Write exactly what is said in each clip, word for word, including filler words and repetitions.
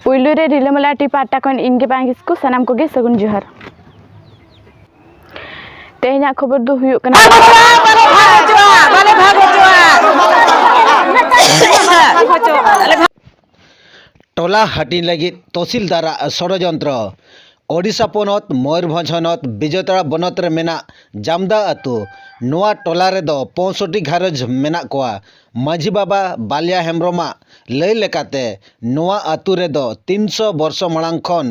ᱯᱩᱭᱞᱩ ᱨᱮ ᱨᱤᱞᱟᱹᱢᱟᱞᱟ ᱴᱤ ᱯᱟᱦᱴᱟ ᱠᱷᱚᱱ ᱤᱧ ᱜᱮ ᱵᱟᱝ ᱠᱤᱥᱠᱩ, ᱥᱟᱱᱟᱢ ᱠᱚᱜᱮ ᱥᱟᱹᱜᱩᱱ ᱡᱚᱦᱟᱨ᱾ ᱛᱮᱦᱮᱧᱟᱜ ᱠᱷᱚᱵᱚᱨ ᱫᱚ ᱦᱩᱭᱩᱜ ᱠᱟᱱᱟ᱾ ᱴᱚᱞᱟ ᱦᱟᱹᱴᱤᱧ ᱞᱟᱹᱜᱤᱫ ᱛᱚᱦᱥᱤᱞᱫᱟᱨᱟᱜ ᱥᱚᱲᱚᱡᱚᱱᱛᱨᱚ᱾ ᱳᱰᱤᱥᱟ ᱯᱚᱱᱚᱛ ᱢᱚᱭᱩᱨᱵᱷᱚᱸᱡᱽ ᱦᱚᱱᱚᱛ ᱵᱤᱡᱚᱭᱛᱟᱲᱟ ᱵᱚᱱᱚᱛ ᱨᱮ ᱢᱮᱱᱟᱜ ᱡᱟᱢᱫᱟ ᱟᱹᱛᱩ᱾ ᱱᱚᱣᱟ ᱴᱚᱞᱟ ᱨᱮᱫᱚ ᱯᱚᱸᱭᱥᱚᱴᱴᱤ ᱜᱷᱟᱨᱚᱸᱡᱽ ᱢᱮᱱᱟᱜ ᱠᱚᱣᱟ᱾ ᱢᱟᱹᱡᱷᱤ ᱵᱟᱵᱟ ᱵᱟᱞᱭᱟ ᱦᱮᱢᱵᱨᱚᱢᱟᱜ ᱞᱟᱹᱭ ᱞᱮᱠᱟᱛᱮ, ᱱᱚᱣᱟ ᱟᱹᱛᱩ ᱨᱮᱫᱚ ᱛᱤᱱᱥᱚ ᱵᱚᱨᱥᱚ ᱢᱟᱲᱟᱝ ᱠᱷᱚᱱ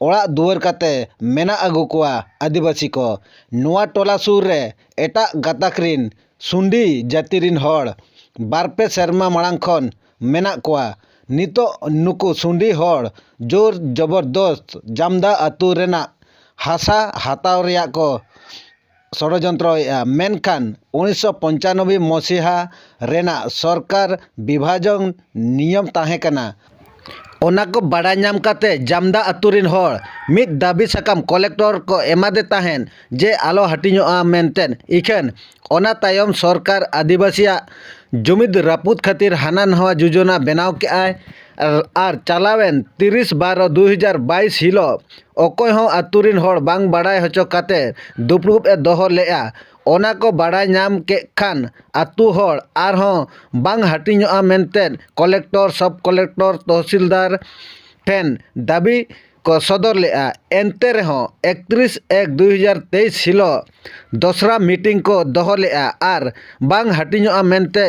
ᱚᱲᱟᱜ ᱫᱩᱣᱟᱹᱨ ᱠᱟᱛᱮ ᱢᱮᱱᱟᱜ ᱟᱹᱜᱩ ᱠᱚᱣᱟ ᱟᱹᱫᱤᱵᱟᱹᱥᱤ ᱠᱚ᱾ ᱱᱚᱣᱟ ᱴᱚᱞᱟ ᱥᱩᱨ ᱨᱮ ᱮᱴᱟᱜ ᱜᱟᱛᱟᱠ ᱨᱤᱱ ᱥᱩᱸᱰᱤ ᱡᱟᱹᱛᱤ ᱨᱤᱱ ᱦᱚᱲ ᱵᱟᱨᱯᱮ ᱥᱮᱨᱢᱟ ᱢᱟᱲᱟᱝ ᱠᱷᱚᱱ ᱢᱮᱱᱟᱜ ᱠᱚᱣᱟ᱾ ᱱᱤᱛᱚᱜ ᱱᱩᱠᱩ ᱥᱩᱸᱰᱤ ᱦᱚᱲ ᱡᱳᱨ ᱡᱚᱵᱚᱨᱫᱚᱥᱛ ᱡᱟᱢᱫᱟ ᱟᱹᱛᱩ ᱨᱮᱱᱟᱜ ᱦᱟᱥᱟ ᱦᱟᱛᱟᱣ ᱨᱮᱭᱟᱜ ᱠᱚ ᱥᱚᱲᱚᱡᱚᱱᱛᱨᱚᱭᱮᱫᱼᱟ, ᱢᱮᱱᱠᱷᱟᱱ ᱩᱱᱤᱥᱥᱚ ᱯᱚᱧᱪᱟᱱᱚᱵᱵᱳᱭ ᱢᱚᱥᱤᱦᱟ ᱨᱮᱱᱟᱜ ᱥᱚᱨᱠᱟᱨ ᱵᱤᱵᱷᱟᱡᱚᱱ ᱱᱤᱭᱚᱢ ᱛᱟᱦᱮᱸ ᱠᱟᱱᱟ᱾ ᱚᱱᱟ ᱠᱚ ᱵᱟᱲᱟᱭ ᱧᱟᱢ ᱠᱟᱛᱮ ᱡᱟᱢᱫᱟ ᱟᱹᱛᱩ ᱨᱤᱱ ᱦᱚᱲ ᱢᱤᱫ ᱫᱟᱹᱵᱤ ᱥᱟᱠᱟᱢ ᱠᱚᱞᱮᱠᱴᱚᱨ ᱠᱚ ᱮᱢᱟᱫᱮ ᱛᱟᱦᱮᱸᱫ ᱡᱮ ᱟᱞᱚ ᱦᱟᱹᱴᱤᱧᱚᱜᱼᱟ ᱢᱮᱱᱛᱮ᱾ ᱤᱠᱷᱟᱹᱱ ᱚᱱᱟ ᱛᱟᱭᱚᱢ ᱥᱚᱨᱠᱟᱨ ᱟᱹᱫᱤᱵᱟᱹᱥᱤᱭᱟᱜ ᱡᱩᱢᱤᱫ ᱨᱟᱹᱯᱩᱫ ᱠᱷᱟᱹᱛᱤᱨ ᱦᱟᱱᱟ ᱱᱟᱣᱟ ᱡᱳᱡᱚᱱᱟ ᱵᱮᱱᱟᱣ ᱠᱮᱫᱼᱟᱭ᱾ ᱟᱨ, ᱟᱨ ᱪᱟᱞᱟᱣᱮᱱ ᱛᱤᱨᱤᱥ ᱵᱟᱨᱚ ᱫᱩ ᱦᱟᱡᱟᱨ ᱵᱟᱭᱤᱥ ᱦᱤᱞᱳᱜ ᱚᱠᱚᱭ ᱦᱚᱸ ᱟᱹᱛᱩ ᱨᱤᱱ ᱦᱚᱲ ᱵᱟᱝ ᱵᱟᱲᱟᱭ ᱦᱚᱪᱚ ᱠᱟᱛᱮ ᱫᱩᱯᱲᱩᱵ ᱮ ᱫᱚᱦᱚ ᱞᱮᱫᱼᱟ᱾ ᱚᱱᱟ ᱠᱚ ᱵᱟᱲᱟᱭ ᱧᱟᱢ ᱠᱮᱫ ᱠᱷᱟᱱ ᱟᱹᱛᱩ ᱦᱚᱲ ᱟᱨᱦᱚᱸ ᱵᱟᱝ ᱦᱟᱹᱴᱤᱧᱚᱜᱼᱟ ᱢᱮᱱᱛᱮ ᱠᱚᱞᱮᱠᱴᱚᱨ, ᱥᱚᱵ ᱠᱚᱞᱮᱠᱴᱚᱨ, ᱛᱚᱦᱥᱤᱞᱫᱟᱨ ᱴᱷᱮᱱ ᱫᱟᱹᱵᱤ ᱠᱚ ᱥᱚᱫᱚᱨ ᱞᱮᱫᱼᱟ᱾ ᱮᱱᱛᱮ ᱨᱮᱦᱚᱸ ᱮᱠᱛᱨᱤᱥ ᱮᱠ ᱫᱩ ᱦᱟᱡᱟᱨ ᱛᱮᱭᱤᱥ ᱦᱤᱞᱳᱜ ᱫᱚᱥᱨᱟ ᱢᱤᱴᱤᱝ ᱠᱚ ᱫᱚᱦᱚ ᱞᱮᱫᱼᱟ ᱟᱨ ᱵᱟᱝ ᱦᱟᱹᱴᱤᱧᱚᱜᱼᱟ ᱢᱮᱱᱛᱮ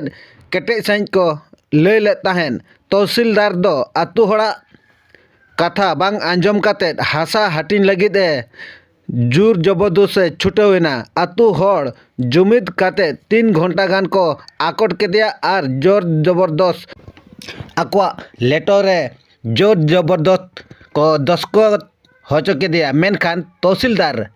ᱠᱮᱴᱮᱡ ᱥᱟᱺᱦᱤᱡ ᱠᱚ ᱞᱟᱹᱭ ᱞᱮᱫ ᱛᱟᱦᱮᱸᱫ᱾ ᱛᱚᱦᱥᱤᱞᱫᱟᱨ ᱫᱚ ᱟᱹᱛᱩ ᱦᱚᱲᱟᱜ ᱠᱟᱛᱷᱟ ᱵᱟᱝ ᱟᱸᱡᱚᱢ ᱠᱟᱛᱮ ᱦᱟᱥᱟ ᱦᱟᱹᱴᱤᱧ ᱞᱟᱹᱜᱤᱫ ᱮ ᱡᱳᱨ ᱡᱚᱵᱚᱨᱫᱚᱥ ᱮ ᱪᱷᱩᱴᱟᱹᱣ ᱮᱱᱟ᱾ ᱟᱹᱛᱩ ᱦᱚᱲ ᱡᱩᱢᱤᱫ ᱠᱟᱛᱮ ᱛᱤᱱ ᱜᱷᱚᱱᱴᱟ ᱜᱟᱱ ᱠᱚ ᱟᱠᱚᱴ ᱠᱮᱫᱮᱭᱟ ᱟᱨ ᱡᱳᱨ ᱡᱚᱵᱚᱨᱫᱚᱥ ᱟᱠᱚᱣᱟᱜ ᱞᱮᱴᱚ ᱨᱮ ᱡᱳᱨ ᱡᱚᱵᱚᱨᱫᱚᱥ ᱠᱚ ᱫᱚᱥᱠᱚᱛ ᱦᱚᱪᱚ ᱠᱮᱫᱮᱭᱟ, ᱢᱮᱱᱠᱷᱟᱱ ᱛᱚᱦᱥᱤᱞᱫᱟᱨ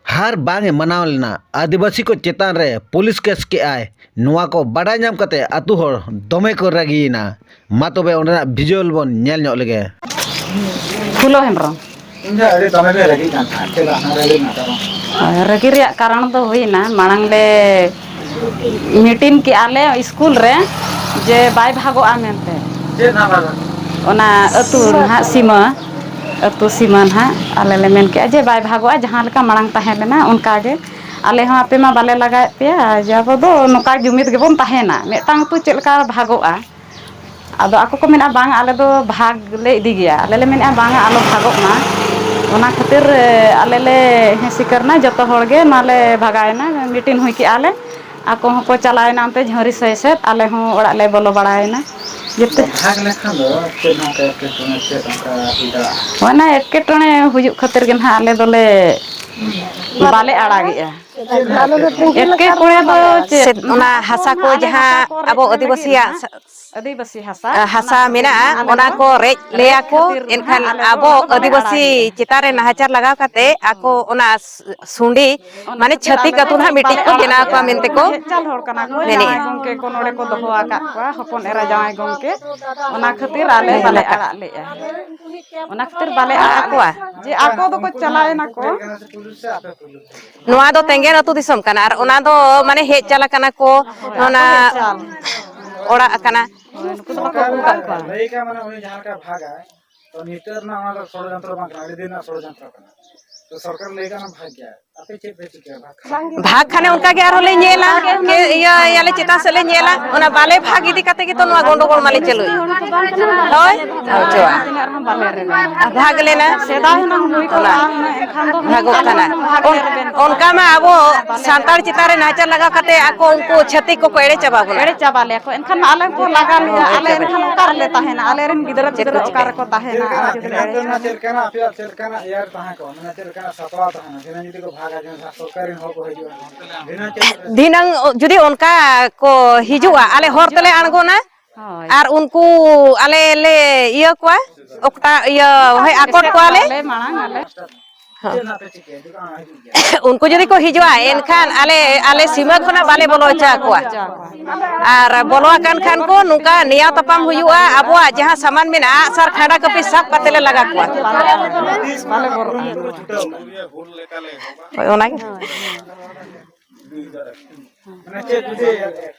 ᱦᱟᱨ ᱵᱟᱝ ᱮ ᱢᱟᱱᱟᱣ ᱞᱮᱱᱟ᱾ ᱟᱹᱫᱤᱵᱟᱹᱥᱤ ᱠᱚ ᱪᱮᱛᱟᱱ ᱨᱮ ᱯᱩᱞᱤᱥ ᱠᱮᱥ ᱠᱮᱫᱼᱟᱭ᱾ ᱱᱚᱣᱟ ᱠᱚ ᱵᱟᱰᱟᱭ ᱧᱟᱢ ᱠᱟᱛᱮ ᱟᱹᱛᱩ ᱦᱚᱲ ᱫᱚᱢᱮ ᱠᱚ ᱨᱟᱹᱜᱤᱭᱮᱱᱟ᱾ ᱢᱟ ᱛᱚᱵᱮ ᱚᱸᱰᱮᱱᱟᱜ ᱵᱷᱤᱡᱩᱣᱟᱞ ᱵᱚᱱ ᱧᱮᱞ ᱧᱚᱜ ᱞᱮᱜᱮ᱾ ᱯᱷᱩᱞᱳ ᱦᱮᱢᱵᱨᱚᱢ᱾ ᱤᱧ ᱫᱚ ᱟᱹᱰᱤ ᱫᱚᱢᱮ ᱜᱮ ᱨᱟᱹᱜᱤ ᱠᱟᱱ ᱛᱟᱦᱮᱸᱫ᱾ ᱪᱮᱫᱟᱜ ᱦᱟᱸᱜ ᱨᱮᱞᱤ ᱢᱮᱱᱟᱜ ᱛᱟᱢᱟ? ᱨᱟᱹᱜᱤ ᱨᱮᱭᱟᱜ ᱠᱟᱨᱚᱱ ᱫᱚ ᱦᱩᱭᱱᱟ, ᱢᱟᱲᱟᱝ ᱞᱮ ᱢᱤᱴᱤᱝ ᱠᱮᱜᱼᱟ ᱞᱮ ᱥᱠᱩᱞ ᱨᱮ ᱡᱮ ᱵᱟᱭ ᱵᱷᱟᱜᱚᱜᱼᱟ ᱢᱮᱱᱛᱮ᱾ ᱪᱮᱫ ᱱᱟᱢᱵᱟᱨ? ᱚᱱᱟ ᱟᱹᱛᱩ ᱱᱟᱦᱟᱜ ᱥᱤᱢᱟᱹ, ᱟᱹᱛᱩ ᱥᱤᱢᱟᱹ ᱱᱟᱦᱟᱜ ᱟᱞᱮ ᱞᱮ ᱢᱮᱱ ᱠᱮᱜᱼᱟ ᱡᱮ ᱵᱟᱭ ᱵᱷᱟᱜᱚᱜᱼᱟ, ᱡᱟᱦᱟᱸ ᱞᱮᱠᱟ ᱢᱟᱲᱟᱝ ᱛᱟᱦᱮᱸ ᱞᱮᱱᱟ ᱚᱱᱠᱟ ᱜᱮ᱾ ᱟᱞᱮ ᱦᱚᱸ ᱟᱯᱮ ᱢᱟ ᱵᱟᱞᱮ ᱞᱟᱜᱟᱭᱮᱫ ᱯᱮᱭᱟ, ᱡᱮ ᱟᱵᱚ ᱫᱚ ᱱᱚᱝᱠᱟ ᱡᱩᱢᱤᱫ ᱜᱮᱵᱚᱱ ᱛᱟᱦᱮᱱᱟ, ᱢᱤᱫᱴᱟᱝ ᱟᱹᱛᱩ ᱪᱮᱫ ᱞᱮᱠᱟ ᱵᱷᱟᱜᱚᱜᱼᱟ? ᱟᱫᱚ ᱟᱠᱚ ᱠᱚ ᱢᱮᱱᱮᱫᱼᱟ, "ᱵᱟᱝ, ᱟᱞᱮ ᱫᱚ ᱵᱷᱟᱜᱽ ᱞᱮ ᱤᱫᱤ ᱜᱮᱭᱟ, ᱟᱞᱮ ᱞᱮ ᱢᱮᱱᱮᱫᱼᱟ ᱵᱟᱝᱟ ᱟᱞᱚ ᱵᱷᱟᱜᱚᱜ ᱢᱟ", ᱚᱱᱟ ᱠᱷᱟᱹᱛᱤᱨ ᱟᱞᱮ ᱞᱮ ᱦᱮᱸ ᱥᱤᱠᱟᱹᱨ ᱮᱱᱟ, ᱡᱚᱛᱚ ᱦᱚᱲ ᱜᱮ ᱱᱚᱣᱟ ᱞᱮ ᱵᱷᱟᱜᱟᱣᱮᱱᱟ, ᱢᱤᱴᱤᱝ ᱦᱩᱭ ᱠᱮᱜᱼᱟ ᱞᱮ᱾ ᱟᱠᱚ ᱦᱚᱸᱠᱚ ᱪᱟᱞᱟᱣᱮᱱᱟ ᱚᱱᱛᱮ ᱡᱷᱟᱹᱨᱤ ᱥᱟᱹᱭ ᱥᱮᱫ, ᱟᱞᱮ ᱦᱚᱸ ᱚᱲᱟᱜ ᱞᱮ ᱵᱚᱞᱚ ᱵᱟᱲᱟᱭᱮᱱᱟ᱾ ᱡᱮᱛᱮ ᱵᱷᱟᱜᱽ ᱞᱮᱠᱷᱟᱱ ᱫᱚ ᱪᱮᱫ ᱚᱱᱠᱟ ᱮᱴᱠᱮᱴᱚᱬᱮ, ᱪᱮᱫ ᱚᱱᱠᱟ ᱦᱩᱭ ᱫᱟᱲᱮᱭᱟᱜᱼᱟ? ᱚᱱᱟ ᱮᱴᱠᱮᱴᱚᱬᱮ ᱦᱩᱭᱩᱜ ᱠᱷᱟᱹᱛᱤᱨ ᱜᱮ ᱱᱟᱦᱟᱜ ᱟᱞᱮ ᱫᱚᱞᱮ ᱵᱟᱞᱮ ᱟᱲᱟᱜᱮᱜᱼᱟ᱾ ᱮᱴᱠᱮᱴᱚᱬᱮ ᱫᱚ ᱪᱮᱫ, ᱥᱮ-, ᱚᱱᱟ ᱦᱟᱥᱟ ᱠᱚ ᱟᱞᱮ ᱡᱟᱦᱟᱸ ᱦᱟᱥᱟ ᱠᱚ ᱨᱮᱡ ᱟᱵᱚ ᱞᱮ ᱞᱟᱹᱜᱤᱫ ᱟᱹᱫᱤᱵᱟᱹᱥᱤᱭᱟᱜ ᱱᱟᱦᱟᱜ, ᱥᱟ-, ᱟᱹᱫᱤᱵᱟᱹᱥᱤ ᱦᱟᱥᱟ, ᱟ, ᱦᱟᱥᱟ ᱚᱱᱟ ᱠᱷᱟᱹᱛᱤᱨ ᱢᱮᱱᱟᱜᱼᱟ, ᱱᱟᱦᱟᱜ ᱟᱞᱮ ᱚᱱᱟ ᱫᱚ ᱠᱚ ᱨᱮᱡ ᱨᱮᱡ ᱞᱮᱭᱟ ᱠᱷᱟᱹᱛᱤᱨ ᱠᱚ, ᱱᱟᱦᱟᱜ ᱟᱞᱮ ᱮᱱᱠᱷᱟᱱ ᱫᱚᱞᱮ ᱟᱵᱚ ᱟᱲᱟᱜᱮᱜᱼᱟ᱾ ᱟᱹᱫᱤᱵᱟᱹᱥᱤ ᱪᱮᱛᱟᱱ ᱨᱮ ᱱᱟᱦᱟᱪᱟᱨ ᱞᱟᱜᱟᱣ ᱠᱟᱛᱮ ᱦᱚᱸ᱾ ᱟᱠᱚ ᱚᱱᱟ ᱥ-, ᱥᱩᱸᱰᱤ, ᱚᱱᱟ ᱢᱟᱱᱮ ᱠᱷᱟᱹᱛᱤᱨ ᱪᱷᱟᱹᱛᱤᱠ ᱟᱞᱮ ᱟᱹᱛᱩ ᱫᱚ ᱱᱟᱦᱟᱜ ᱢᱤᱫᱴᱤᱡ ᱵᱟᱞᱮ ᱠᱚ ᱟᱲᱟᱜ ᱵᱮᱱᱟᱣ ᱞᱮᱜᱼᱟ᱾ ᱠᱚᱣᱟ ᱢᱮᱱᱛᱮ ᱠᱚ ᱦᱮᱡ ᱪᱟᱞ ᱦᱚᱲ ᱠᱟᱱᱟ ᱠᱚ, ᱢᱮᱱᱮᱜᱼᱟ᱾ ᱡᱟᱶᱟᱭ ᱜᱚᱝᱠᱮ ᱠᱚ ᱱᱚᱰᱮ ᱠᱚ ᱫᱚᱦᱚ ᱟᱠᱟᱫ ᱠᱚᱣᱟ, ᱦᱚᱯᱚᱱ ᱮᱨᱟ ᱡᱟᱶᱟᱭ ᱜᱚᱝᱠᱮ, ᱚᱱᱟ ᱠᱷᱟᱹᱛᱤᱨ ᱟᱞᱮ ᱵᱟᱞᱮ ᱟᱲᱟᱜ ᱞᱮᱜᱼᱟ᱾ ᱚᱱᱟ ᱠᱷᱟᱹᱛᱤᱨ ᱵᱟᱞᱮ ᱟᱲᱟᱜ ᱟᱲᱟᱜ ᱠᱚᱣᱟ᱾ ᱞᱮᱜᱼᱟ᱾ ᱡᱮ ᱟᱠᱚ ᱫᱚᱠᱚ ᱪᱟᱞᱟᱣᱮᱱᱟ ᱠᱚ᱾ ᱱᱚᱣᱟ ᱫᱚ ᱛᱮᱸᱜᱮᱱ ᱟᱹᱛᱩ ᱫᱤᱥᱚᱢ ᱠᱟᱱᱟ, ᱟᱨ ᱚᱱᱟ ᱫᱚ ᱢᱟᱱᱮ ᱦᱮᱡ ᱪᱟᱞ ᱟᱠᱟᱱᱟ ᱠᱚ, ᱦᱳᱭ, ᱚᱱᱟ ᱟᱠᱚ ᱦᱮᱡ ᱪᱟᱞ᱾ ᱚᱲᱟᱜ ᱠᱟᱱᱟ᱾ ᱦᱳᱭ, ᱱᱩᱠᱩ ᱫᱚ ᱵᱟᱠᱚ ᱟᱹᱜᱩ ᱠᱟᱜ ᱠᱚᱣᱟ᱾ ᱞᱟᱹᱭ ᱠᱟᱜ ᱢᱟᱱᱮ ᱩᱱᱤ ᱡᱟᱦᱟᱸ ᱞᱮᱠᱟ ᱵᱷᱟᱜᱟᱭ, ᱛᱚ ᱱᱤᱛᱚᱜ ᱨᱮᱱᱟᱜ ᱚᱱᱟ ᱫᱚ ᱥᱚᱲᱭᱚᱱᱛᱨᱚ ᱵᱟᱝ ᱠᱟᱱᱟ, ᱟᱹᱰᱤ ᱫᱤᱱ ᱨᱮᱱᱟᱜ ᱥᱚᱲᱭᱚᱱᱛᱨᱚ ᱠᱟᱱᱟ᱾ ᱛᱚ ᱥᱚᱨᱠᱟᱨ ᱞᱟᱹᱭ ᱠᱟᱜ ᱠᱟᱱᱟ ᱵᱷᱟᱜᱽ ᱜᱮᱭᱟ, ᱟᱯᱮ ᱪᱮᱫ ᱯᱮ ᱪᱤᱠᱟᱹᱭᱟ? ᱵᱷᱟᱜᱽ ᱠᱷᱟᱱ ᱵᱷᱟᱜᱽ ᱠᱷᱟᱱᱮ ᱚᱱᱠᱟ ᱜᱮ ᱟᱨᱦᱚᱸ ᱞᱮ ᱧᱮᱞᱟ, ᱠᱮ-, ᱤᱭᱟᱹ, ᱭᱟᱞᱮ ᱪᱮᱛᱟᱱ ᱥᱮᱫ ᱞᱮ ᱧᱮᱞᱟ, ᱚᱱᱟ ᱵᱟᱞᱮ ᱵᱷᱟᱜᱽ ᱤᱫᱤ ᱠᱟᱛᱮ ᱜᱮᱛᱚ ᱱᱚᱣᱟ ᱜᱚᱱᱰᱚᱜᱳᱞ ᱢᱟᱞᱮ ᱪᱟᱹᱞᱩᱭ᱾ ᱦᱳᱭ, ᱦᱚᱪᱚᱣᱟ᱾ ᱵᱷᱟᱜᱽ ᱞᱮᱱᱟ᱾ ᱥᱮᱫᱟᱭ ᱦᱩᱱᱟᱹᱝ ᱦᱩᱭ ᱠᱚᱜᱼᱟ, ᱚᱱᱟ ᱦᱩᱱᱟᱹᱝ ᱮᱱᱠᱷᱟᱱ ᱫᱚ ᱦᱩᱱᱟᱹᱝ ᱵᱷᱟᱜᱚᱜ ᱟᱞᱮ ᱠᱟᱱᱟ᱾ ᱦᱚᱸ ᱵᱷᱟᱜᱽ ᱚᱱ-, ᱞᱮ ᱨᱮᱵᱮᱱ ᱠᱚᱜᱼᱟ᱾ ᱚᱱᱠᱟ ᱢᱟ ᱟᱵᱚ ᱥᱟᱱᱛᱟᱲ ᱪᱮᱛᱟᱱ ᱨᱮ ᱱᱟᱦᱟᱪᱟᱨ ᱞᱟᱜᱟᱣ ᱠᱟᱛᱮ ᱟᱠᱚ ᱩᱱᱠᱩ ᱪᱷᱟᱹᱛᱤᱠ ᱠᱚᱠᱚ ᱮᱲᱮ ᱪᱟᱵᱟ ᱵᱚᱱᱟ᱾ ᱮᱲᱮ ᱪᱟᱵᱟ ᱞᱮᱭᱟ ᱠᱚ, ᱮᱱᱠᱷᱟᱱ ᱢᱟ ᱟᱞᱮ ᱦᱚᱸᱠᱚ ᱞᱟᱜᱟ ᱞᱮᱭᱟ, ᱮᱲᱮ ᱟᱞᱮ ᱪᱟᱵᱟ᱾ ᱮᱱᱠᱷᱟᱱ ᱚᱠᱟ ᱨᱮᱞᱮ ᱛᱟᱦᱮᱱᱟ? ᱟᱞᱮ ᱨᱮᱱ ᱜᱤᱫᱽᱨᱟᱹ ᱪᱮᱫ ᱠᱚ ᱯᱤᱫᱽᱨᱟᱹ ᱚᱠᱟ ᱪᱤᱠᱟᱹᱭᱟ? ᱨᱮᱠᱚ ᱛᱟᱦᱮᱱᱟ? ᱟᱨ ᱡᱩᱫᱤ ᱞᱮ ᱮᱲᱮ ᱪᱮᱫ ᱞᱮᱠᱟᱱᱟᱜ ᱤᱭᱟᱹ ᱛᱟᱦᱮᱸ ᱠᱚᱜᱼᱟ, ᱢᱟᱱᱮ ᱪᱮᱫ ᱞᱮᱠᱟᱱᱟᱜ ᱥᱟᱯᱲᱟᱣ ᱛᱟᱦᱮᱱᱟ? ᱫᱷᱤᱱᱟᱹᱝ ᱡᱩᱫᱤ ᱠᱚ ᱵᱷᱟᱜᱟ, ᱡᱮᱢᱚᱱ ᱥᱚᱨᱠᱟᱨ ᱨᱮᱱ ᱦᱚᱲ ᱠᱚ ᱦᱤᱡᱩᱜᱼᱟ, ᱫᱷᱤᱱᱟᱹᱝ ᱪᱮᱫ ᱫᱷᱤᱱᱟᱹᱝ ᱡᱩᱫᱤ ᱚᱱᱠᱟ ᱠᱚ ᱦᱤᱡᱩᱜᱼᱟ, ᱟᱞᱮ ᱦᱚᱨ ᱛᱮᱞᱮ ᱟᱬᱜᱚᱱᱟ᱾ ᱦᱳᱭ᱾ ᱟᱨ ᱩᱱᱠᱩ ᱟᱞᱮ ᱞᱮ ᱤᱭᱟᱹ ᱠᱚᱣᱟ, ᱚᱠᱴᱟ, ᱤᱭᱟᱹ, ᱦᱳᱭ, ᱟᱠᱚᱴ ᱮᱥᱮᱫ ᱠᱚᱣᱟᱞᱮ᱾ ᱠᱚᱣᱟᱞᱮ ᱢᱟᱲᱟᱝ ᱟᱞᱮ᱾ ᱦᱚᱸ᱾ ᱩᱱᱠᱩ ᱡᱩᱫᱤ ᱠᱚ ᱦᱤᱡᱩᱜᱼᱟ, ᱮᱱᱠᱷᱟᱱ ᱟᱞᱮ, ᱟᱞᱮ ᱥᱤᱢᱟᱹ ᱠᱷᱚᱱᱟᱜ ᱵᱟᱞᱮ ᱵᱚᱞᱚ ᱦᱚᱪᱚ ᱟᱠᱚᱣᱟ᱾ ᱟᱨ ᱵᱚᱞᱚ ᱟᱠᱟᱱ ᱠᱷᱟᱱ ᱠᱚ, ᱱᱚᱝᱠᱟ ᱱᱮᱭᱟᱣ ᱛᱟᱯᱟᱢ ᱦᱩᱭᱩᱜᱼᱟ, ᱟᱵᱚᱣᱟᱜ ᱡᱟᱦᱟᱸ ᱥᱟᱢᱟᱱ ᱢᱮᱱᱟᱜᱼᱟ, ᱟᱜᱼᱥᱟᱨ ᱠᱷᱟᱸᱰᱟ ᱠᱟᱹᱯᱤ ᱥᱟᱵ ᱠᱟᱛᱮ ᱞᱮ ᱞᱟᱜᱟ ᱠᱚᱣᱟ᱾ ᱵᱟᱞᱮ ᱵᱚᱞᱚᱜᱼᱟ᱾ ᱦᱳᱭ, ᱚᱱᱟᱜᱮ᱾ ᱢᱟᱱᱮ ᱪᱮᱫ ᱠᱚ ᱞᱟᱹᱭᱮᱫᱼᱟ?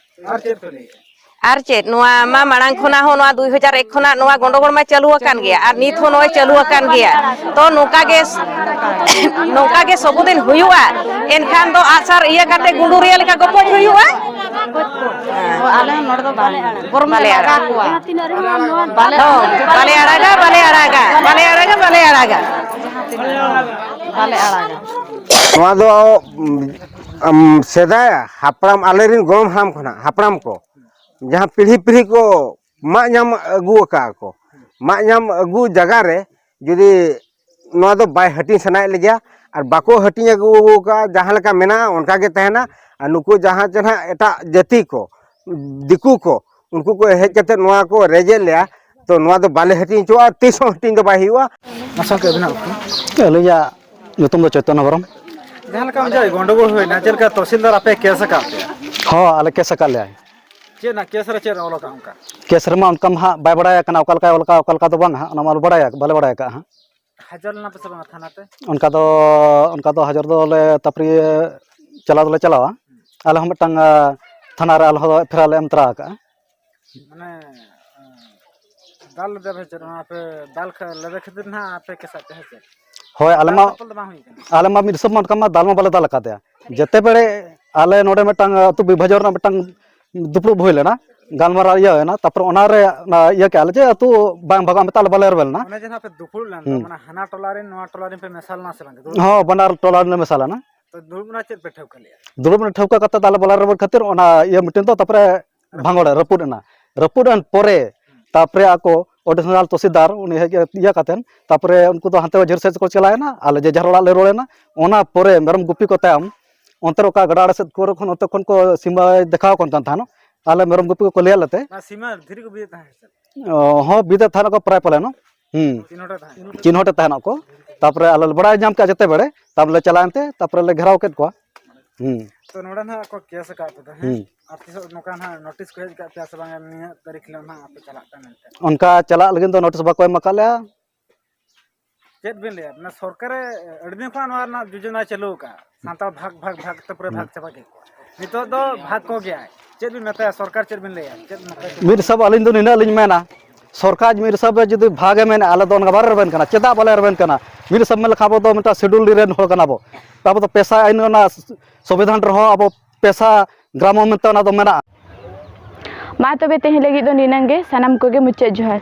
ᱟᱨ ᱪᱮᱫ ᱠᱚ ᱞᱟᱹᱭᱮᱫᱼᱟ? ᱟᱨ ᱪᱮᱫ, ᱱᱚᱣᱟ ᱢᱟ ᱢᱟᱲᱟᱝ ᱠᱷᱚᱱᱟᱜ ᱦᱚᱸ, ᱱᱚᱣᱟ ᱫᱩᱭ ᱦᱟᱡᱟᱨ ᱮᱠ ᱠᱷᱚᱱᱟᱜ ᱱᱚᱣᱟ ᱜᱚᱸᱰᱚᱜᱳᱲ ᱢᱟ ᱪᱟᱹᱞᱩ ᱟᱠᱟᱱ ᱜᱮᱭᱟ, ᱟᱨ ᱱᱤᱛ ᱦᱚᱸ ᱱᱚᱜᱼᱚᱭ ᱪᱟᱹᱞᱩ ᱟᱠᱟᱱ ᱜᱮᱭᱟ᱾ ᱛᱚ ᱱᱚᱝᱠᱟ ᱜᱮ, ᱱᱚᱝᱠᱟ ᱜᱮ ᱥᱚᱵᱚᱫᱤᱱ ᱦᱩᱭᱩᱜᱼᱟ, ᱮᱱᱠᱷᱟᱱ ᱫᱚ ᱟᱜᱼᱥᱟᱨ ᱤᱭᱟᱹ ᱠᱟᱛᱮ ᱜᱩᱸᱰᱩᱨᱤᱭᱟᱹ ᱞᱮᱠᱟ ᱜᱚᱯᱚᱡ ᱦᱩᱭᱩᱜᱼᱟ᱾ ᱟᱞᱮ ᱦᱚᱸ ᱱᱚᱰᱮ ᱫᱚ ᱵᱟᱞᱮ ᱟᱲᱟᱜᱟ᱾ ᱵᱚᱨᱚᱝ ᱵᱟᱞᱮ ᱞᱮ ᱞᱟᱜᱟ ᱟᱲᱟᱜᱟ᱾ ᱠᱚᱣᱟ᱾ ᱵᱟᱞᱮ ᱦᱚᱸ, ᱟᱲᱟᱜᱟ᱾ ᱵᱟᱞᱮ ᱟᱲᱟᱜᱟ, ᱵᱟᱞᱮ ᱟᱲᱟᱜᱟ, ᱵᱟᱞᱮ ᱟᱲᱟᱜᱟ, ᱵᱟᱞᱮ ᱟᱲᱟᱜᱟ᱾ ᱵᱟᱞᱮ ᱟᱲᱟᱜᱟ᱾ ᱱᱚᱣᱟ ᱫᱚ, ᱩᱢ, ᱩᱢ, ᱥᱮᱫᱟᱭ ᱦᱟᱯᱲᱟᱢ, ᱟᱞᱮᱨᱮᱱ ᱜᱚᱲᱚᱢ ᱦᱟᱲᱟᱢ ᱠᱷᱚᱱᱟᱜ, ᱦᱟᱯᱲᱟᱢ ᱠᱚ ᱡᱟᱦᱟᱸ ᱯᱤᱲᱦᱤ ᱯᱤᱲᱦᱤ ᱠᱚ ᱢᱟᱜ ᱧᱟᱢ ᱟᱹᱜᱩ ᱟᱠᱟᱫ ᱠᱚ, ᱢᱟᱜ ᱧᱟᱢ ᱟᱹᱜᱩ ᱡᱟᱭᱜᱟ ᱨᱮ ᱡᱩᱫᱤ ᱱᱚᱣᱟ ᱫᱚ ᱵᱟᱭ ᱦᱟᱹᱴᱤᱧ ᱥᱟᱱᱟᱭᱮᱫ ᱞᱮᱜᱮᱭᱟ, ᱟᱨ ᱵᱟᱠᱚ ᱦᱟᱹᱴᱤᱧ ᱟᱹᱜᱩ ᱟᱠᱟᱫᱼᱟ, ᱡᱟᱦᱟᱸ ᱞᱮᱠᱟ ᱢᱮᱱᱟᱜᱼᱟ ᱚᱱᱠᱟ ᱜᱮ ᱛᱟᱦᱮᱱᱟ᱾ ᱟᱨ ᱱᱩᱠᱩ ᱡᱟᱦᱟᱸ ᱪᱮ ᱱᱟᱦᱟᱜ ᱮᱴᱟᱜ ᱡᱟᱹᱛᱤ ᱠᱚ, ᱫᱤᱠᱩ ᱠᱚ, ᱩᱱᱠᱩ ᱠᱚ ᱦᱮᱡ ᱠᱟᱛᱮ ᱱᱚᱣᱟ ᱠᱚ ᱨᱮᱡᱮᱫ ᱞᱮᱭᱟ, ᱛᱚ ᱱᱚᱣᱟ ᱫᱚ ᱵᱟᱞᱮ ᱦᱟᱹᱴᱤᱧ ᱦᱚᱪᱚᱣᱟᱜᱼᱟ, ᱛᱤᱥ ᱦᱚᱸ ᱦᱟᱹᱴᱤᱧ ᱫᱚ ᱵᱟᱭ ᱦᱩᱭᱩᱜᱼᱟ᱾ ᱟᱥᱚᱠ ᱟᱹᱵᱤᱱᱟᱜ ᱩᱯᱨᱩᱢ? ᱟᱹᱞᱤᱧᱟᱜ ᱧᱩᱛᱩᱢ ᱫᱚ ᱪᱳᱭᱛᱚᱱᱱᱚ ᱦᱮᱢᱵᱨᱚᱢ᱾ ᱡᱟᱦᱟᱸ ᱞᱮᱠᱟ ᱚᱱᱡᱚᱭ ᱜᱚᱱᱰᱚᱜᱳᱞ ᱦᱩᱭᱱᱟ, ᱪᱮᱫ ᱞᱮᱠᱟ ᱛᱚᱦᱥᱤᱞᱫᱟᱨ ᱟᱯᱮ ᱠᱮᱥ ᱟᱠᱟᱫ ᱯᱮᱭᱟ? ᱦᱚᱸ, ᱟᱞᱮ ᱠᱮᱥ ᱟᱠᱟᱫ ᱞᱮᱭᱟᱭ᱾ ᱪᱮᱫ ᱨᱮᱱᱟᱜ ᱠᱮᱥ ᱨᱮ ᱪᱮᱫ ᱚᱞ ᱟᱠᱟᱫ ᱚᱱᱠᱟ? ᱠᱮᱥ ᱨᱮᱢᱟ ᱚᱱᱠᱟ ᱢᱟ ᱦᱟᱸᱜ ᱵᱟᱭ ᱵᱟᱲᱟᱭ ᱠᱟᱱᱟ, ᱚᱠᱟ ᱞᱮᱠᱟᱭ ᱚᱞ ᱠᱟᱜᱼᱟ, ᱚᱠᱟ ᱞᱮᱠᱟ ᱫᱚ ᱵᱟᱝ ᱦᱟᱸᱜ, ᱚᱱᱟ ᱢᱟ ᱵᱟᱲᱟᱭᱟ, ᱵᱟᱞᱮ ᱵᱟᱲᱟᱭ ᱟᱠᱟᱫᱼᱟ ᱦᱟᱸᱜ᱾ ᱦᱟᱡᱚᱨ ᱞᱮᱱᱟ ᱯᱮ ᱥᱮ ᱵᱟᱝ ᱛᱷᱟᱱᱟ ᱛᱮ? ᱚᱱᱠᱟ ᱫᱚ, ᱚᱱᱠᱟ ᱫᱚ ᱦᱟᱡᱚᱨ ᱫᱚᱞᱮ ᱛᱟᱨᱯᱚᱨᱮ ᱪᱟᱞᱟᱣ ᱫᱚᱞᱮ ᱪᱟᱞᱟᱣᱟ᱾ ᱟᱞᱮ ᱦᱚᱸ ᱢᱤᱫᱴᱟᱝ, ᱟᱸ, ᱛᱷᱟᱱᱟ ᱨᱮ ᱟᱞᱮ ᱦᱚᱸ ᱮᱯᱷ ᱟᱭ ᱟᱨ ᱞᱮ ᱮᱢ ᱛᱚᱨᱟ ᱟᱠᱟᱫᱼᱟ᱾ ᱢᱟᱱᱮ, ᱟᱸ, ᱫᱟᱞ ᱞᱮᱫᱟ ᱯᱮ ᱪᱮᱫ? ᱚᱱᱟ ᱯᱮ ᱫᱟᱞ ᱠᱷᱟ-, ᱞᱮᱫᱟ ᱠᱷᱟᱹᱛᱤᱨ ᱱᱟᱦᱟᱜ ᱟᱯᱮ ᱠᱮᱥᱟᱜ ᱯᱮ, ᱦᱮᱸ ᱪᱮ? ᱦᱳᱭ, ᱟᱞᱮ ᱫᱟᱞ ᱢᱟ, ᱛᱚᱯᱚᱞ ᱫᱚ ᱵᱟᱝ ᱦᱩᱭ ᱠᱟᱱᱟ? ᱟᱞᱮ ᱢᱟ ᱢᱤᱫ ᱦᱤᱥᱟᱹᱵ ᱢᱟ ᱚᱱᱠᱟ ᱢᱟ ᱫᱟᱞ ᱢᱟ ᱵᱟᱞᱮ ᱫᱟᱞ ᱟᱠᱟᱫᱮᱭᱟ᱾ ᱡᱮᱛᱮ ᱵᱮᱲᱮ ᱟᱞᱮ ᱱᱚᱰᱮ ᱢᱤᱫᱴᱟᱝ ᱟᱹᱛᱩ ᱵᱤᱵᱷᱟᱡᱚᱱ ᱨᱮᱱᱟᱜ ᱢᱤᱫᱴᱟᱝ ᱫᱩᱯᱲᱩᱵ ᱦᱩᱭ ᱞᱮᱱᱟ, ᱜᱟᱞᱢᱟᱨᱟᱣ ᱤᱭᱟᱹ ᱦᱩᱭᱱᱟ, ᱛᱟᱨᱯᱚᱨᱮ ᱚᱱᱟᱨᱮ ᱚᱱᱟ ᱤᱭᱟᱹ ᱠᱮᱜᱼᱟ ᱞᱮ ᱡᱮ ᱟᱹᱛᱩ ᱵᱟᱝ ᱵᱷᱟᱜᱟᱜ ᱢᱮᱛᱟ ᱞᱮ, ᱵᱟᱞᱮ ᱨᱮᱵᱮᱞ ᱮᱱᱟ᱾ ᱚᱱᱮ ᱡᱟᱦᱟᱸ ᱯᱮ ᱫᱩᱯᱲᱩᱵ ᱞᱮᱱ ᱫᱚ, ᱦᱩᱸ᱾ ᱢᱟᱱᱮ ᱦᱟᱱᱟ ᱴᱚᱞᱟ ᱨᱮᱱ ᱱᱚᱣᱟ ᱴᱚᱞᱟ ᱨᱮᱱ ᱯᱮ ᱢᱮᱥᱟ ᱞᱮᱱᱟ ᱥᱮ ᱵᱟᱝ? ᱫᱩᱲᱩᱵ ᱦᱚᱸ, ᱵᱟᱱᱟᱨ ᱴᱚᱞᱟ ᱨᱮᱱ ᱞᱮ ᱢᱮᱥᱟ ᱞᱮᱱᱟ᱾ ᱛᱚ, ᱫᱩᱲᱩᱵ ᱨᱮᱱᱟᱜ ᱪᱮᱫ ᱯᱮ ᱴᱷᱟᱹᱣᱠᱟᱹ ᱞᱮᱜᱼᱟ? ᱫᱩᱲᱩᱵ ᱨᱮᱱᱟᱜ ᱴᱷᱟᱹᱣᱠᱟᱹ ᱠᱟᱛᱮ ᱫᱚ ᱟᱞᱮ ᱵᱟᱞᱮ ᱨᱮᱵᱮᱞ ᱠᱷᱟᱹᱛᱤᱨ ᱚᱱᱟ ᱤᱭᱟᱹ ᱢᱤᱴᱤᱝ ᱫᱚ ᱛᱟᱨᱯᱚᱨᱮ ᱵᱷᱟᱸᱜᱚᱲ ᱨᱮ ᱨᱟᱹᱯᱩᱫ ᱮᱱᱟ᱾ ᱨᱟᱹᱯᱩᱫ ᱮᱱ ᱯᱚᱨᱮ ᱛᱟᱨᱯᱚᱨᱮ ᱟᱠᱚ ᱚᱰᱤᱥᱚᱱᱟᱞ ᱛᱚᱦᱥᱤᱞᱫᱟᱨ ᱩᱱᱤ ᱦᱮᱡ ᱤᱭᱟᱹ ᱠᱟᱛᱮᱱ, ᱛᱟᱨᱯᱚᱨᱮ ᱩᱱᱠᱩ ᱫᱚ ᱦᱟᱱᱛᱮ ᱡᱷᱟᱹᱨ ᱥᱮᱫ ᱠᱚ ᱪᱟᱞᱟᱣᱮᱱᱟ, ᱟᱞᱮ ᱡᱮ ᱡᱟᱦᱟᱨ ᱚᱲᱟᱜ ᱞᱮ ᱨᱩᱣᱟᱹᱲᱮᱱᱟ᱾ ᱚᱱᱟ ᱯᱚᱨᱮ ᱢᱮᱨᱚᱢ ᱜᱩᱯᱤ ᱠᱚ ᱛᱟᱭᱚᱢ ᱚᱱᱛᱮ ᱨᱮ ᱚᱠᱟ ᱜᱟᱰᱟ ᱟᱲᱮ ᱥᱮᱫ ᱠᱚᱨᱮ ᱠᱷᱚᱱ ᱚᱱᱛᱮ ᱠᱷᱚᱱ ᱠᱚ ᱥᱤᱢᱟᱹᱭ ᱫᱮᱠᱷᱟᱣ ᱟᱠᱟᱱ ᱠᱟᱱ ᱛᱟᱦᱮᱱᱚᱜ, ᱟᱞᱮ ᱢᱮᱨᱚᱢ ᱜᱩᱯᱤ ᱠᱚ ᱠᱚᱞᱮᱭᱟᱞᱮ ᱛᱮ᱾ ᱚᱱᱟ ᱥᱤᱢᱟᱹ ᱫᱷᱤᱨᱤ ᱠᱚ ᱵᱤᱫ ᱮᱫ ᱛᱟᱦᱮᱸᱫ ᱥᱮ? ᱚ, ᱦᱚᱸ, ᱵᱤᱫ ᱮᱫ ᱛᱟᱦᱮᱱᱚᱜ ᱠᱚ ᱯᱨᱟᱭ ᱯᱟᱞᱮᱱᱚᱜ᱾ ᱦᱩᱸ᱾ ᱪᱤᱱᱦᱟᱹ ᱨᱮ ᱛᱟᱦᱮᱸ ᱠᱟᱱᱟ᱾ ᱪᱤᱱᱦᱟᱹ ᱨᱮ ᱛᱟᱦᱮᱱᱚᱜ ᱠᱚ᱾ ᱛᱟᱨᱯᱚᱨᱮ ᱟᱞᱮ ᱞᱮ ᱵᱟᱲᱟᱭ ᱧᱟᱢ ᱠᱮᱜᱼᱟ ᱡᱮᱛᱮ ᱵᱮᱲᱮ, ᱛᱟᱨᱯᱚᱨᱮ ᱞᱮ ᱪᱟᱞᱟᱣᱮᱱ ᱛᱮ, ᱛᱟᱨᱯᱚᱨᱮ ᱞᱮ ᱜᱷᱮᱨᱟᱣ ᱠᱮᱫ ᱠᱚᱣᱟ᱾ ᱦᱩᱸ᱾ ᱛᱚ, ᱱᱚᱰᱮ ᱱᱟᱦᱟᱜ ᱠᱚ ᱠᱮᱥ ᱟᱠᱟᱫ ᱯᱮ ᱫᱚ, ᱦᱮᱸ? ᱦᱩᱸ᱾ ᱟᱨ ᱛᱤᱥᱚᱜ ᱱᱚᱝᱠᱟ ᱱᱟᱦᱟᱜ ᱱᱳᱴᱤᱥ ᱠᱚ ᱦᱮᱡ ᱟᱠᱟᱫ ᱯᱮᱭᱟ ᱥᱮ ᱵᱟᱝ, ᱱᱤᱭᱟᱹ ᱛᱟᱹᱨᱤᱠᱷ ᱦᱤᱞᱳᱜ ᱱᱟᱦᱟᱜ ᱟᱯᱮ ᱪᱟᱞᱟᱜ ᱯᱮ ᱢᱮᱱᱛᱮ? ᱚᱱᱠᱟ ᱪᱟᱞᱟᱜ ᱞᱟᱹᱜᱤᱫ ᱫᱚ ᱱᱳᱴᱤᱥ ᱵᱟᱠᱚ ᱮᱢ ᱟᱠᱟᱫ ᱞᱮᱭᱟ᱾ ᱪᱮᱫ ᱵᱤᱱ ᱞᱟᱹᱭᱟ, ᱢᱟᱱᱮ, ᱥᱚᱨᱠᱟᱨᱮ ᱟᱹᱰᱤ ᱫᱤᱱ ᱠᱷᱚᱱᱟᱜ ᱱᱚᱣᱟ ᱨᱮᱱᱟᱜ ᱡᱳᱡᱚᱱᱟᱭ ᱪᱟᱹᱞᱩ ᱟᱠᱟᱫᱼᱟ, ᱥᱟᱱᱛᱟᱲ ᱵᱷᱟᱜᱽ, ᱵᱷᱟᱜᱽ, ᱵᱷᱟᱜᱽ ᱛᱮ ᱯᱩᱨᱟᱹ ᱦᱩᱸ᱾ ᱵᱷᱟᱜᱽ ᱪᱟᱵᱟ ᱠᱮᱫ ᱠᱚᱣᱟ᱾ ᱱᱤᱛᱚᱜ ᱫᱚ ᱵᱷᱟᱜᱽ ᱠᱚ ᱜᱮᱭᱟᱭ᱾ ᱪᱮᱫ ᱵᱤᱱ ᱢᱮᱛᱟᱭᱟ? ᱥᱚᱨᱠᱟᱨ ᱪᱮᱫ ᱵᱤᱱ ᱞᱟᱹᱭᱟ? ᱪᱮᱫ ᱢᱮᱛᱟᱭᱟ? ᱢᱤᱫ ᱦᱤᱥᱟᱹᱵ ᱟᱹᱞᱤᱧ ᱫᱚ ᱱᱤᱱᱟᱹᱜ ᱞᱤᱧ ᱢᱮᱱᱟ, ᱥᱚᱨᱠᱟᱨ ᱢᱤᱫ ᱦᱤᱥᱟᱹᱵ ᱨᱮ ᱡᱩᱫᱤ ᱵᱷᱟᱜᱽ ᱮ ᱢᱮᱱᱟ, ᱟᱞᱮ ᱫᱚ ᱚᱱᱠᱟ ᱵᱟᱞᱮ ᱨᱮᱵᱮᱱ ᱠᱟᱱᱟ᱾ ᱪᱮᱫᱟᱜ ᱵᱟᱞᱮ ᱨᱮᱵᱮᱱ ᱠᱟᱱᱟ? ᱢᱤᱫ ᱦᱤᱥᱟᱹᱵ ᱢᱮᱱ ᱞᱮᱠᱷᱟᱱ ᱟᱵᱚ ᱫᱚ ᱢᱤᱫᱴᱟᱝ ᱥᱤᱰᱩᱞ ᱨᱮᱱ ᱦᱚᱲ ᱠᱟᱱᱟ ᱵᱚ᱾ ᱟᱵᱚ ᱫᱚ ᱯᱮᱥᱟ ᱟᱹᱭᱤᱱ ᱚᱱᱟ ᱥᱚᱝᱵᱤᱫᱷᱟᱱ ᱨᱮᱦᱚᱸ ᱟᱵᱚ ᱯᱮᱥᱟ ᱜᱨᱟᱢᱚ ᱢᱮᱱᱛᱮ ᱚᱱᱟ ᱫᱚ ᱢᱮᱱᱟᱜᱼᱟ᱾ ᱢᱟ ᱛᱚᱵᱮ ᱛᱮᱦᱮᱧ ᱞᱟᱹᱜᱤᱫ ᱫᱚ ᱱᱤᱱᱟᱹᱝ ᱜᱮ᱾ ᱥᱟᱱᱟᱢ ᱠᱚᱜᱮ ᱢᱩᱪᱟᱹᱫ ᱡᱚᱦᱟᱨ᱾